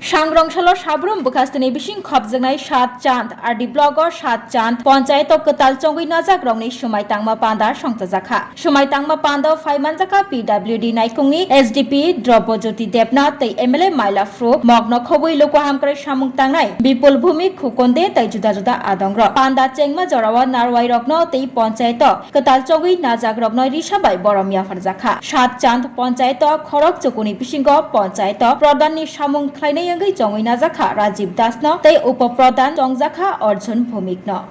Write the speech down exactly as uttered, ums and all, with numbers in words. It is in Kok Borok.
Sangrong salo sabrum bwkhastini bising khopjaknai Sat Chand R D block o Sat Chand ponchayato kwtal chongwi najakrokni swmai tangma panda songchajakha. Swmai tangma panda phai manjakha P W D Naikungni S D P Drobojyoti Debnath tei M L A Maila Phru, mokno khobwi luku hamkrai samung tangnai Bipul Bhumik, Khukonde tei juda juda adongrok. Panda chengma jorao narwai rokno tei ponchayato kwtal chongwi najak rokno risa bai borom yapharjakha. Sat Chand ponchayato khorok chukuni bisingo ponchayato pradhan ni samung khlainai wngwi chongwi najakha Rajiv Das no tei upo pradhan chongjakha Arjun Bhumik no.